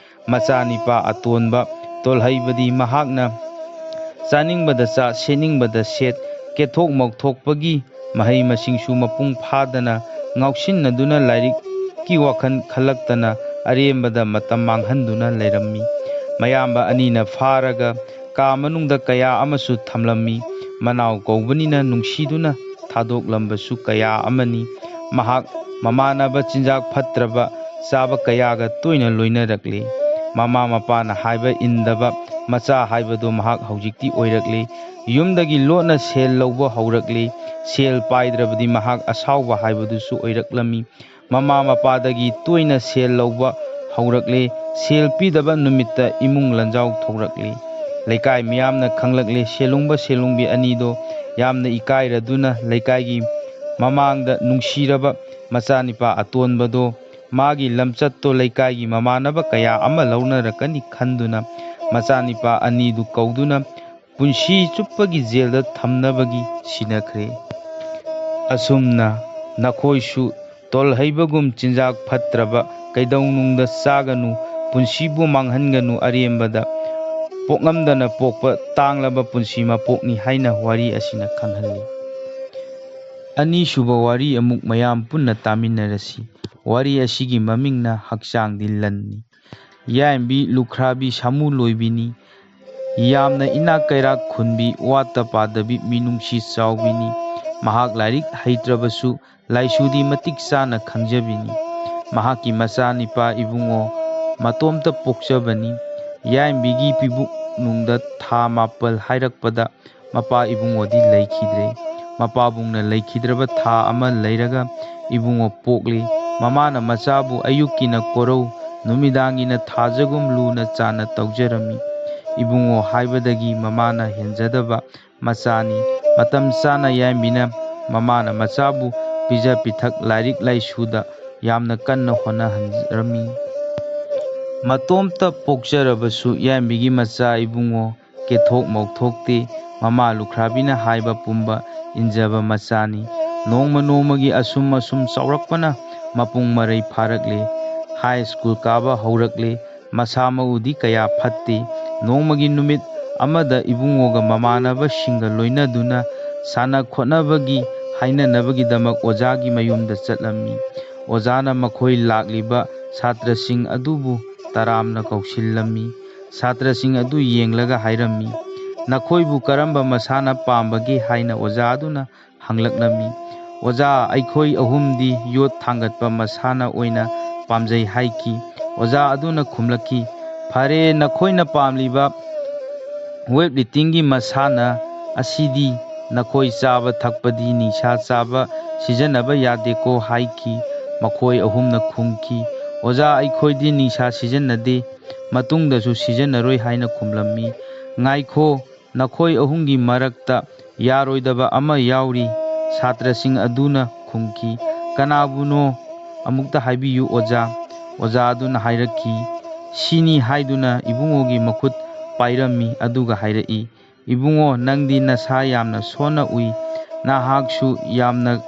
ꯃꯆꯥꯅꯤꯄꯥ ꯑꯇꯣꯟꯕ ꯇꯣꯜꯍꯩꯕꯗꯤ ꯃꯍꯥꯛꯅ ꯆꯥꯅꯤꯡꯕꯗ ꯆꯥ, ꯁꯦꯠꯅꯤꯡꯕꯗ ꯁꯦꯠ, ꯀꯦꯊꯣꯛ ꯃꯧꯊꯣꯛꯄꯒꯤ ꯃꯍꯩ ꯃꯁꯤꯡꯁꯨ ꯃꯄꯨꯡ ꯐꯥꯗꯅ ꯉꯥꯎꯁꯤꯟꯅꯗꯨꯅ ꯂꯥꯏꯔꯤꯛꯀꯤ ꯋꯥꯈꯜ ꯈꯜꯂꯛꯇꯅ ꯑꯔꯦꯝꯕꯗ ꯃꯇꯝ ꯃꯥꯡꯍꯟꯗꯨꯅ ꯂꯩꯔꯝꯃꯤ꯫ ꯃꯌꯥꯝꯕ ꯑꯅꯤꯅ ꯐꯥꯔꯒ ꯀꯥ ꯃꯅꯨꯡꯗ ꯀꯌꯥ ꯑꯃꯁꯨ ꯊꯝꯂꯝꯃꯤ꯫ ꯃꯅꯥꯎ ꯀꯧꯕꯅꯤꯅ ꯅꯨꯡꯁꯤꯗꯨꯅ ꯊꯥꯗꯣꯛꯂꯝꯕꯁꯨ ꯀꯌꯥ ꯑꯃꯅꯤ꯫ ꯃꯍꯥꯛ ꯃꯃꯥꯟꯅꯕ ꯆꯤꯟꯖꯥꯛ ꯐꯠꯇ꯭ꯔꯕ ꯆꯥꯕ ꯀꯌꯥꯒ ꯇꯣꯏꯅ ꯂꯣꯏꯅꯔꯛꯂꯤ꯫ ꯃꯃꯥ ꯃꯄꯥꯅ ꯍꯥꯏꯕ ꯏꯟꯗꯕ ꯃꯆꯥ ꯍꯥꯏꯕꯗꯨ ꯃꯍꯥꯛ ꯍꯧꯖꯤꯛꯇꯤ ꯑꯣꯏꯔꯛꯂꯤ꯫ ꯌꯨꯝꯗꯒꯤ ꯂꯣꯠꯅ ꯁꯦꯜ ꯂꯧꯕ ꯍꯧꯔꯛꯂꯤ꯫ ꯁꯦꯜ ꯄꯥꯏꯗ꯭ꯔꯕꯗꯤ ꯃꯍꯥꯛ ꯑꯁꯥꯎꯕ ꯍꯥꯏꯕꯗꯨꯁꯨ ꯑꯣꯏꯔꯛꯂꯝꯃꯤ꯫ ꯃꯃꯥ ꯃꯄꯥꯗꯒꯤ ꯇꯣꯏꯅ ꯁꯦꯜ ꯂꯧꯕ ꯍꯧꯔꯛꯂꯦ꯫ ꯁꯦꯜ ꯄꯤꯗꯕ ꯅꯨꯃꯤꯠꯇ ꯏꯃꯨꯡ ꯂꯟꯖꯥꯎ ꯊꯣꯛꯂꯛꯂꯦ꯫ ꯂꯩꯀꯥꯏ ꯃꯤꯌꯥꯝꯅ ꯈꯪꯂꯛꯂꯦ, ꯁꯦꯜꯂꯨꯡꯕ ꯁꯦꯜꯂꯨꯡꯕꯤ ꯑꯅꯤꯗꯣ ꯌꯥꯝꯅ ꯏꯀꯥꯏꯔꯗꯨꯅ ꯂꯩꯀꯥꯏꯒꯤ ꯃꯃꯥꯡꯗ ꯅꯨꯡꯁꯤꯔꯕ ꯃꯆꯥꯅꯤꯄꯥ ꯑꯇꯣꯟꯕꯗꯣ ꯃꯥꯒꯤ ꯂꯝꯆꯠꯇꯣ ꯂꯩꯀꯥꯏꯒꯤ ꯃꯃꯥꯟꯅꯕ ꯀꯌꯥ ꯑꯃ ꯂꯧꯅꯔꯛꯀꯅꯤ ꯈꯟꯗꯨꯅ ꯃꯆꯥꯅꯤꯄꯥ ꯑꯅꯤꯗꯨ ꯀꯧꯗꯨꯅ ꯄꯨꯟꯁꯤ ꯆꯨꯞꯄꯒꯤ ꯖꯦꯜꯗ ꯊꯝꯅꯕꯒꯤ ꯁꯤꯟꯅꯈ꯭ꯔꯦ꯫ ꯑꯁꯨꯝꯅ ꯅꯈꯣꯏꯁꯨ ꯇꯣꯜꯍꯩꯕꯒꯨꯝ ꯆꯤꯟꯖꯥꯛ ꯐꯠꯇ꯭ꯔꯕ ꯀꯩꯗꯧꯅꯨꯡꯗ ꯆꯥꯒꯅꯨ, ꯄꯨꯟꯁꯤꯕꯨ ꯃꯥꯡꯍꯟꯒꯅꯨ, ꯑꯔꯦꯝꯕꯗ ꯄꯣꯛꯉꯝꯗꯅ ꯄꯣꯛꯄ ꯇꯥꯡꯂꯕ ꯄꯨꯟꯁꯤ ꯃꯄꯣꯛꯅꯤ ꯍꯥꯏꯅ ꯋꯥꯔꯤ ꯑꯁꯤꯅ ꯈꯪꯍꯜꯂꯤ꯫ ꯑꯅꯤꯁꯨꯕ ꯋꯥꯔꯤ ꯑꯃꯨꯛ ꯃꯌꯥꯝ ꯄꯨꯟꯅ ꯇꯥꯃꯤꯟꯅꯔꯁꯤ꯫ ꯋꯥꯔꯤ ꯑꯁꯤꯒꯤ ꯃꯃꯤꯡꯅ ꯍꯛꯆꯥꯡꯗꯤ ꯂꯟꯅꯤ꯫ ꯌꯥꯏꯝꯕꯤ ꯂꯨꯈ꯭ꯔꯥꯕꯤ ꯁꯥꯃꯨ ꯂꯣꯏꯕꯤꯅꯤ꯫ ꯌꯥꯝꯅ ꯏꯅꯥꯛ ꯀꯩꯔꯥꯛ ꯈꯨꯟꯕꯤ, ꯋꯥꯠꯇ ꯄꯥꯗꯕꯤ, ꯃꯤꯅꯨꯡꯁꯤ ꯆꯥꯎꯕꯤꯅꯤ꯫ ꯃꯍꯥꯛ ꯂꯥꯏꯔꯤꯛ ꯍꯩꯇ꯭ꯔꯕꯁꯨ ꯂꯥꯏꯁꯨꯗꯤ ꯃꯇꯤꯛ ꯆꯥꯅ ꯈꯪꯖꯕꯤꯅꯤ꯫ ꯃꯍꯥꯛꯀꯤ ꯃꯆꯥꯅꯤꯄꯥ ꯏꯕꯨꯡꯉꯣ ꯃꯇꯣꯝꯇ ꯄꯣꯛꯆꯕꯅꯤ꯫ ꯌꯥꯏꯝꯕꯤꯒꯤ ꯄꯤꯕꯨꯛꯅꯨꯡꯗ ꯊꯥ ꯃꯥꯄꯜ ꯍꯥꯏꯔꯛꯄꯗ ꯃꯄꯥ ꯏꯕꯨꯡꯉꯣꯗꯤ ꯂꯩꯈꯤꯗ꯭ꯔꯦ꯫ ꯃꯄꯥꯕꯨꯡꯅ ꯂꯩꯈꯤꯗ꯭ꯔꯕ ꯊꯥ ꯑꯃ ꯂꯩꯔꯒ ꯏꯕꯨꯡꯉꯣ ꯄꯣꯛꯂꯤ꯫ ꯃꯃꯥꯅ ꯃꯆꯥꯕꯨ ꯑꯌꯨꯛꯀꯤꯅ ꯀꯣꯔꯧ, ꯅꯨꯃꯤꯗꯥꯡꯒꯤꯅ ꯊꯥꯖꯒꯨꯝ ꯂꯨꯅ ꯆꯥꯟꯅ ꯇꯧꯖꯔꯝꯃꯤ꯫ ꯏꯕꯨꯡꯉꯣ ꯍꯥꯏꯕꯗꯒꯤ ꯃꯃꯥꯅ ꯍꯦꯟꯖꯗꯕ ꯃꯆꯥꯅꯤ꯫ ꯃꯇꯝ ꯆꯥꯅ ꯌꯥꯏꯃꯤꯅ ꯃꯃꯥꯅ ꯃꯆꯥꯕꯨ ꯄꯤꯖ ꯄꯤꯊꯛ, ꯂꯥꯏꯔꯤꯛ ꯂꯥꯏꯁꯨꯗ ꯌꯥꯝꯅ ꯀꯟꯅ ꯍꯣꯠꯅꯍꯟꯖꯔꯝꯃꯤ꯫ ꯃꯇꯣꯝꯇ ꯄꯣꯛꯆꯔꯕꯁꯨ ꯌꯥꯏꯃꯤꯒꯤ ꯃꯆꯥ ꯏꯕꯨꯡꯉꯣ ꯀꯦꯊꯣꯛ ꯃꯧꯊꯣꯛꯇꯦ꯫ ꯃꯃꯥ ꯂꯨꯈ꯭ꯔꯥꯕꯤꯅ ꯍꯥꯏꯕ ꯄꯨꯝꯕ ꯏꯟꯖꯕ ꯃꯆꯥꯅꯤ꯫ ꯅꯣꯡꯃ ꯅꯣꯡꯃꯒꯤ ꯑꯁꯨꯝ ꯑꯁꯨꯝ ꯆꯥꯎꯔꯛꯄꯅ ꯃꯄꯨꯡ ꯃꯔꯩ ꯐꯥꯔꯛꯂꯦ꯫ ꯍꯥꯏ ꯁ꯭ꯀꯨꯜ ꯀꯥꯕ ꯍꯧꯔꯛꯂꯦ꯫ ꯃꯁꯥ ꯃꯎꯗꯤ ꯀꯌꯥ ꯐꯠꯇꯦ꯫ ꯅꯣꯡꯃꯒꯤ ꯅꯨꯃꯤꯠ ꯑꯃꯗ ꯏꯕꯨꯡꯉꯣꯒ ꯃꯃꯥꯟꯅꯕꯁꯤꯡꯒ ꯂꯣꯏꯅꯗꯨꯅ ꯁꯥꯟꯅ ꯈꯣꯠꯅꯕꯒꯤ ꯍꯥꯏꯅꯅꯕꯒꯤꯗꯃꯛ ꯑꯣꯖꯥꯒꯤ ꯃꯌꯨꯝꯗ ꯆꯠꯂꯝꯃꯤ꯫ ꯑꯣꯖꯥꯅ ꯃꯈꯣꯏ ꯂꯥꯛꯂꯤꯕ ꯁꯥꯇ꯭ꯔꯁꯤꯡ ꯑꯗꯨꯕꯨ ꯇꯔꯥꯝꯅ ꯀꯧꯁꯤꯜꯂꯝꯃꯤ꯫ ꯁꯥꯇ꯭ꯔꯁꯤꯡ ꯑꯗꯨ ꯌꯦꯡꯂꯒ ꯍꯥꯏꯔꯝꯃꯤ, "ꯅꯈꯣꯏꯕꯨ ꯀꯔꯝꯕ ꯃꯁꯥꯟꯅ ꯄꯥꯝꯕꯒꯦ?" ꯍꯥꯏꯅ ꯑꯣꯖꯥ ꯑꯗꯨꯅ ꯍꯪꯂꯛꯂꯝꯃꯤ꯫ "ꯑꯣꯖꯥ, ꯑꯩꯈꯣꯏ ꯑꯍꯨꯝꯗꯤ ꯌꯣꯠ ꯊꯥꯡꯒꯠꯄ ꯃꯁꯥꯟꯅ ꯑꯣꯏꯅ ꯄꯥꯝꯖꯩ" ꯍꯥꯏꯈꯤ꯫ ꯑꯣꯖꯥ ꯑꯗꯨꯅ ꯈꯨꯝꯂꯛꯈꯤ, "ꯐꯔꯦ, ꯅꯈꯣꯏꯅ ꯄꯥꯝꯂꯤꯕ ꯋꯦꯠ ꯂꯤꯐꯇꯤꯡꯒꯤ ꯃꯁꯥꯟꯅ ꯑꯁꯤꯗꯤ ꯅꯈꯣꯏ ꯆꯥꯕ ꯊꯛꯄꯗꯤ ꯅꯤꯁꯥ ꯆꯥꯕ ꯁꯤꯖꯤꯟꯅꯕ ꯌꯥꯗꯦꯀꯣ" ꯍꯥꯏꯈꯤ꯫ ꯃꯈꯣꯏ ꯑꯍꯨꯝꯅ ꯈꯨꯝꯈꯤ, "ꯑꯣꯖꯥ, ꯑꯩꯈꯣꯏꯗꯤ ꯅꯤꯁꯥ ꯁꯤꯖꯤꯟꯅꯗꯦ, ꯃꯇꯨꯡꯗꯁꯨ ꯁꯤꯖꯤꯟꯅꯔꯣꯏ" ꯍꯥꯏꯅ ꯈꯨꯝꯂꯝꯃꯤ꯫ "ꯉꯥꯏꯈꯣ, ꯅꯈꯣꯏ ꯑꯍꯨꯝꯒꯤ ꯃꯔꯛꯇ ꯌꯥꯔꯣꯏꯗꯕ ꯑꯃ ꯌꯥꯎꯔꯤ", ꯁꯥꯇ꯭ꯔꯁꯤꯡ ꯑꯗꯨꯅ ꯈꯨꯝꯈꯤ꯫ "ꯀꯅꯥꯕꯨꯅꯣ? ꯑꯃꯨꯛꯇ ꯍꯥꯏꯕꯤꯌꯨ ꯑꯣꯖꯥ"꯫ ꯑꯣꯖꯥ ꯑꯗꯨꯅ ꯍꯥꯏꯔꯛꯈꯤ, "ꯁꯤꯅꯤ" ꯍꯥꯏꯗꯨꯅ ꯏꯕꯨꯡꯉꯣꯒꯤ ꯃꯈꯨꯠ ꯄꯥꯏꯔꯝꯃꯤ, ꯑꯗꯨꯒ ꯍꯥꯏꯔꯛꯏ, "ꯏꯕꯨꯡꯉꯣ, ꯅꯪꯗꯤ ꯅꯁꯥ ꯌꯥꯝꯅ ꯁꯣꯟꯅ ꯎꯏ, ꯅꯍꯥꯛꯁꯨ ꯌꯥꯝꯅ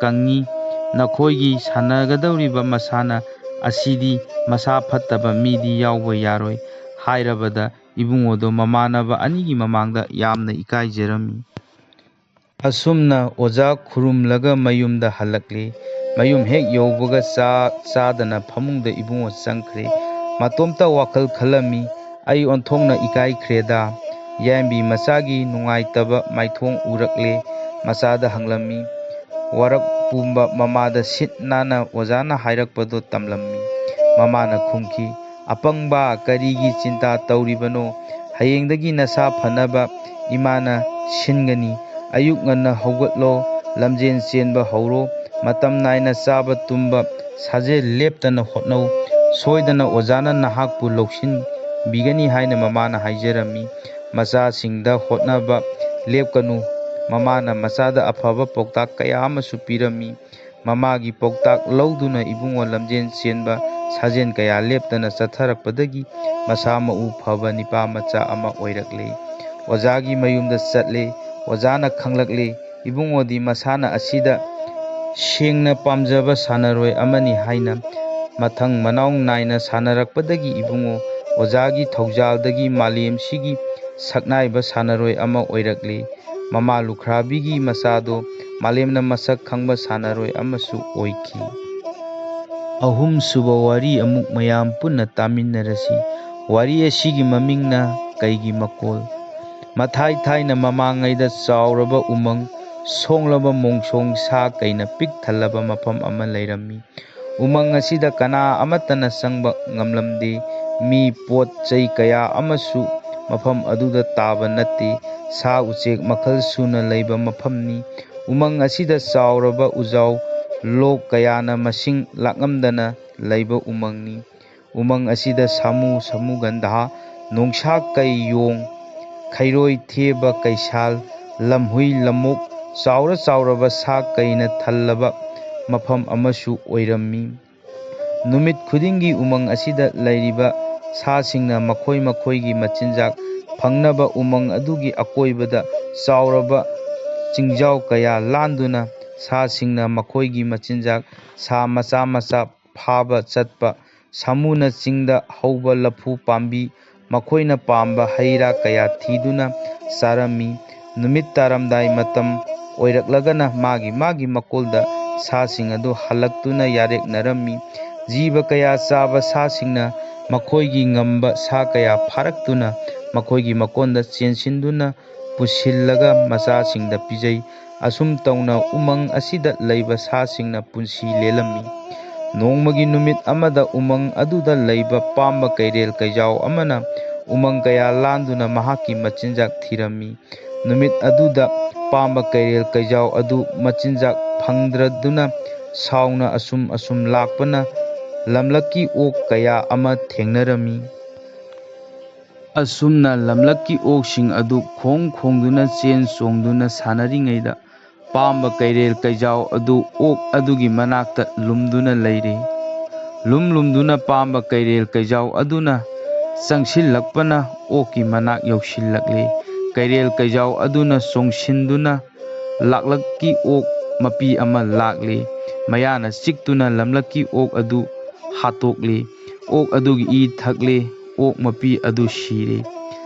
ꯀꯪꯉꯤ꯫ ꯅꯈꯣꯏꯒꯤ ꯁꯥꯟꯅꯒꯗꯧꯔꯤꯕ ꯃꯁꯥꯟꯅ ꯑꯁꯤꯗꯤ ꯃꯁꯥ ꯐꯠꯇꯕ ꯃꯤꯗꯤ ꯌꯥꯎꯕ ꯌꯥꯔꯣꯏ" ꯍꯥꯏꯔꯕꯗ ꯏꯕꯨꯡꯉꯣꯗꯣ ꯃꯃꯥꯟꯅꯕ ꯑꯅꯤꯒꯤ ꯃꯃꯥꯡꯗ ꯌꯥꯝꯅ ꯏꯀꯥꯏꯖꯔꯝꯃꯤ꯫ ꯑꯁꯨꯝꯅ ꯑꯣꯖꯥ ꯈꯨꯔꯨꯝꯂꯒ ꯃꯌꯨꯝꯗ ꯍꯜꯂꯛꯂꯤ꯫ ꯃꯌꯨꯝ ꯍꯦꯛ ꯌꯧꯕꯒ ꯆꯥꯛ ꯆꯥꯗꯅ ꯐꯃꯨꯡꯗ ꯏꯕꯨꯡꯉꯣ ꯆꯪꯈ꯭ꯔꯦ꯫ ꯃꯇꯣꯝꯇ ꯋꯥꯈꯜ ꯈꯜꯂꯝꯃꯤ, "ꯑꯩ ꯑꯣꯟꯊꯣꯛꯅ ꯏꯀꯥꯏꯈ꯭ꯔꯦꯗ"꯫ ꯌꯥꯏꯝꯕꯤ ꯃꯆꯥꯒꯤ ꯅꯨꯡꯉꯥꯏꯇꯕ ꯃꯥꯏꯊꯣꯡ ꯎꯔꯛꯂꯦ꯫ ꯃꯆꯥꯗ ꯍꯪꯂꯝꯃꯤ꯫ ꯋꯥꯔꯛ ꯄꯨꯝꯕ ꯃꯃꯥꯗ ꯁꯤꯠ ꯅꯥꯟꯅ ꯑꯣꯖꯥꯅ ꯍꯥꯏꯔꯛꯄꯗꯣ ꯇꯝꯂꯝꯃꯤ꯫ ꯃꯃꯥꯅ ꯈꯨꯝꯈꯤ, "ꯑꯄꯪꯕ, ꯀꯔꯤꯒꯤ ꯆꯤꯟꯇꯥ ꯇꯧꯔꯤꯕꯅꯣ? ꯍꯌꯦꯡꯗꯒꯤ ꯅꯁꯥ ꯐꯅꯕ ꯏꯃꯥꯅ ꯁꯤꯟꯒꯅꯤ꯫ ꯑꯌꯨꯛ ꯉꯟꯅ ꯍꯧꯒꯠꯂꯣ, ꯂꯝꯖꯦꯟ ꯆꯦꯟꯕ ꯍꯧꯔꯣ, ꯃꯇꯝ ꯅꯥꯏꯅ ꯆꯥꯕ ꯇꯨꯝꯕ, ꯁꯥꯖꯦꯜ ꯂꯦꯞꯇꯅ ꯍꯣꯠꯅꯧ꯫ ꯁꯣꯏꯗꯅ ꯑꯣꯖꯥꯅ ꯅꯍꯥꯛꯄꯨ ꯂꯧꯁꯤꯟꯕꯤꯒꯅꯤ ꯍꯥꯏꯅ ꯃꯃꯥꯅ ꯍꯥꯏꯖꯔꯝꯃꯤ꯫ ꯃꯆꯥꯁꯤꯡꯗ ꯍꯣꯠꯅꯕ ꯂꯦꯞꯀꯅꯨ꯫ ꯃꯃꯥꯅ ꯃꯆꯥꯗ ꯑꯐꯕ ꯄꯥꯎꯇꯥꯛ ꯀꯌꯥ ꯑꯃꯁꯨ ꯄꯤꯔꯝꯃꯤ꯫ ꯃꯃꯥꯒꯤ ꯄꯥꯎꯇꯥꯛ ꯂꯧꯗꯨꯅ ꯏꯕꯨꯡꯉꯣ ꯂꯝꯖꯦꯟ ꯆꯦꯟꯕ, ꯁꯥꯖꯦꯜ ꯀꯌꯥ ꯂꯦꯞꯇꯅ ꯆꯠꯊꯔꯛꯄꯗꯒꯤ ꯃꯁꯥ ꯃꯎ ꯐꯕ ꯅꯤꯄꯥ ꯃꯆꯥ ꯑꯃ ꯑꯣꯏꯔꯛꯂꯦ꯫ ꯑꯣꯖꯥꯒꯤ ꯃꯌꯨꯝꯗ ꯆꯠꯂꯦ꯫ ꯑꯣꯖꯥꯅ ꯈꯪꯂꯛꯂꯦ, ꯏꯕꯨꯡꯉꯣꯗꯤ ꯃꯁꯥꯟꯅ ꯑꯁꯤꯗ ꯁꯦꯡꯅ ꯄꯥꯝꯖꯕ ꯁꯥꯟꯅꯔꯣꯏ ꯑꯃꯅꯤ ꯍꯥꯏꯅ꯫ ꯃꯊꯪ ꯃꯅꯥꯎ ꯅꯥꯏꯅ ꯁꯥꯟꯅꯔꯛꯄꯗꯒꯤ ꯏꯕꯨꯡꯉꯣ ꯑꯣꯖꯥꯒꯤ ꯊꯧꯖꯥꯜꯗꯒꯤ ꯃꯥꯂꯦꯝꯁꯤꯒꯤ ꯁꯛꯅꯥꯏꯕ ꯁꯥꯟꯅꯔꯣꯏ ꯑꯃ ꯑꯣꯏꯔꯛꯂꯤ꯫ ꯃꯃꯥ ꯂꯨꯈ꯭ꯔꯥꯕꯤꯒꯤ ꯃꯆꯥꯗꯣ ꯃꯥꯂꯦꯝꯅ ꯃꯁꯛ ꯈꯪꯕ ꯁꯥꯟꯅꯔꯣꯏ ꯑꯃꯁꯨ ꯑꯣꯏꯈꯤ꯫ ꯑꯍꯨꯝꯁꯨꯕ ꯋꯥꯔꯤ ꯑꯃꯨꯛ ꯃꯌꯥꯝ ꯄꯨꯟꯅ ꯇꯥꯃꯤꯟꯅꯔꯁꯤ꯫ ꯋꯥꯔꯤ ꯑꯁꯤꯒꯤ ꯃꯃꯤꯡꯅ ꯀꯩꯒꯤ ꯃꯀꯣꯜ꯫ ꯃꯊꯥꯏ ꯊꯥꯏꯅ ꯃꯃꯥꯡꯉꯩꯗ ꯆꯥꯎꯔꯕ ꯎꯃꯪ, ꯁꯣꯡꯂꯕ ꯃꯣꯡꯁꯣꯡ, ꯁꯥ ꯀꯩꯅ ꯄꯤꯛ ꯊꯜꯂꯕ ꯃꯐꯝ ꯑꯃ ꯂꯩꯔꯝꯃꯤ꯫ ꯎꯃꯪ ꯑꯁꯤꯗ ꯀꯅꯥ ꯑꯃꯠꯇꯅ ꯆꯪꯕ ꯉꯝꯂꯝꯗꯦ꯫ ꯃꯤ, ꯄꯣꯠ ꯆꯩ ꯀꯌꯥ ꯑꯃꯁꯨ ꯃꯐꯝ ꯑꯗꯨꯗ ꯇꯥꯕ ꯅꯠꯇꯦ꯫ ꯁꯥ ꯎꯆꯦꯛ ꯃꯈꯜ ꯁꯨꯅ ꯂꯩꯕ ꯃꯐꯝꯅꯤ꯫ ꯎꯃꯪ ꯑꯁꯤꯗ ꯆꯥꯎꯔꯕ ꯎꯖꯥꯎ ꯂꯣꯛ ꯀꯌꯥꯅ ꯃꯁꯤꯡ ꯂꯥꯛꯉꯝꯗꯅ ꯂꯩꯕ ꯎꯃꯪꯅꯤ꯫ ꯎꯃꯪ ꯑꯁꯤꯗ ꯁꯥꯃꯨ, ꯁꯥꯃꯨꯒꯟꯙꯥ, ꯅꯣꯡꯁꯥ ꯀꯩ, ꯌꯣꯡ, ꯈꯩꯔꯣꯏ, ꯊꯦꯕ, ꯀꯩꯁꯥꯜ, ꯂꯝꯍꯨꯏ, ꯂꯝꯃꯣꯛ, ꯆꯥꯎꯔ ꯆꯥꯎꯔꯕ ꯁꯥ ꯀꯩꯅ ꯊꯜꯂꯕ ꯃꯐꯝ ꯑꯃꯁꯨ ꯑꯣꯏꯔꯝꯃꯤ꯫ ꯅꯨꯃꯤꯠ ꯈꯨꯗꯤꯡꯒꯤ ꯎꯃꯪ ꯑꯁꯤꯗ ꯂꯩꯔꯤꯕ ꯁꯥꯁꯤꯡꯅ ꯃꯈꯣꯏ ꯃꯈꯣꯏꯒꯤ ꯃꯆꯤꯟꯖꯥꯛ ꯐꯪꯅꯕ ꯎꯃꯪ ꯑꯗꯨꯒꯤ ꯑꯀꯣꯏꯕꯗ ꯆꯥꯎꯔꯕ ꯆꯤꯡꯖꯥꯎ ꯀꯌꯥ ꯂꯥꯟꯗꯨꯅ ꯁꯥꯁꯤꯡꯅ ꯃꯈꯣꯏꯒꯤ ꯃꯆꯤꯟꯖꯥꯛ ꯁꯥ ꯃꯆꯥ ꯃꯆꯥ ꯐꯥꯕ ꯆꯠꯄ, ꯁꯥꯃꯨꯅ ꯆꯤꯡꯗ ꯍꯧꯕ ꯂꯐꯨ ꯄꯥꯝꯕꯤ, ꯃꯈꯣꯏꯅ ꯄꯥꯝꯕ ꯍꯩ ꯔꯥ ꯀꯌꯥ ꯊꯤꯗꯨꯅ ꯆꯥꯔꯝꯃꯤ꯫ ꯅꯨꯃꯤꯠ ꯇꯥꯔꯝꯗꯥꯏ ꯃꯇꯝ ꯑꯣꯏꯔꯛꯂꯒꯅ ꯃꯥꯒꯤ ꯃꯥꯒꯤ ꯃꯀꯣꯜꯗ ꯁꯥꯁꯤꯡ ꯑꯗꯨ ꯍꯜꯂꯛꯇꯨꯅ ꯌꯥꯔꯦꯛꯅꯔꯝꯃꯤ꯫ ꯖꯤꯕ ꯀꯌꯥ ꯆꯥꯕ ꯁꯥꯁꯤꯡꯅ ꯃꯈꯣꯏꯒꯤ ꯉꯝꯕ ꯁꯥ ꯀꯌꯥ ꯐꯥꯔꯛꯇꯨꯅ ꯃꯈꯣꯏꯒꯤ ꯃꯀꯣꯟꯗ ꯆꯦꯟꯁꯤꯟꯗꯨꯅ ꯄꯨꯁꯤꯜꯂꯒ ꯃꯆꯥꯁꯤꯡꯗ ꯄꯤꯖꯩ꯫ ꯑꯁꯨꯝ ꯇꯧꯅ ꯎꯃꯪ ꯑꯁꯤꯗ ꯂꯩꯕ ꯁꯥꯁꯤꯡꯅ ꯄꯨꯟꯁꯤ ꯂꯦꯜꯂꯝꯃꯤ꯫ ꯅꯣꯡꯃꯒꯤ ꯅꯨꯃꯤꯠ ꯑꯃꯗ ꯎꯃꯪ ꯑꯗꯨꯗ ꯂꯩꯕ ꯄꯥꯝꯕ ꯀꯩꯔꯦꯜ ꯀꯩꯖꯥꯎ ꯑꯃꯅ ꯎꯃꯪ ꯀꯌꯥ ꯂꯥꯟꯗꯨꯅ ꯃꯍꯥꯛꯀꯤ ꯃꯆꯤꯟꯖꯥꯛ ꯊꯤꯔꯝꯃꯤ꯫ ꯅꯨꯃꯤꯠ ꯑꯗꯨꯗ ꯄꯥꯝꯕ ꯀꯩꯔꯦꯜ ꯀꯩꯖꯥꯎ ꯑꯗꯨ ꯃꯆꯤꯟꯖꯥꯛ ꯐꯪꯗ꯭ꯔꯗꯨꯅ ꯁꯥꯎꯅ ꯑꯁꯨꯝ ꯑꯁꯨꯝ ꯂꯥꯛꯄꯅ ꯂꯝꯂꯛꯀꯤ ꯑꯣꯛ ꯀꯌꯥ ꯑꯃ ꯊꯦꯡꯅꯔꯝꯃꯤ꯫ ꯑꯁꯨꯝꯅ ꯂꯝꯂꯛꯀꯤ ꯑꯣꯛꯁꯤꯡ ꯑꯗꯨ ꯈꯣꯡ ꯈꯣꯡꯗꯨꯅ ꯆꯦꯟ ꯆꯣꯡꯗꯨꯅ ꯁꯥꯟꯅꯔꯤꯉꯩꯗ ꯄꯥꯝꯕ ꯀꯩꯔꯦꯜ ꯀꯩꯖꯥꯎ ꯑꯗꯨ ꯑꯣꯛ ꯑꯗꯨꯒꯤ ꯃꯅꯥꯛꯇ ꯂꯨꯝꯗꯨꯅ ꯂꯩꯔꯤ꯫ ꯂꯨꯝ ꯂꯨꯝꯗꯨꯅ ꯄꯥꯝꯕ ꯀꯩꯔꯦꯜ ꯀꯩꯖꯥꯎ ꯑꯗꯨꯅ ꯆꯪꯁꯤꯜꯂꯛꯄꯅ ꯑꯣꯛꯀꯤ ꯃꯅꯥꯛ ꯌꯧꯁꯤꯜꯂꯛꯂꯤ꯫ ꯀꯩꯔꯦꯜ ꯀꯩꯖꯥꯎ ꯑꯗꯨꯅ ꯆꯣꯡꯁꯤꯟꯗꯨꯅ ꯂꯥꯛꯂꯛꯀꯤ ꯑꯣꯛ ꯃꯄꯤ ꯑꯃ ꯂꯥꯛꯂꯤ꯫ ꯃꯌꯥꯅ ꯆꯤꯛꯇꯨꯅ ꯂꯝꯂꯛꯀꯤ ꯑꯣꯛ ꯑꯗꯨ ꯍꯥꯠꯇꯣꯛꯂꯤ꯫ ꯑꯣꯛ ꯑꯗꯨꯒꯤ ꯏ ꯊꯛꯂꯤ꯫ ꯑꯣꯛ ꯃꯄꯤ ꯑꯗꯨ ꯁꯤꯔꯦ꯫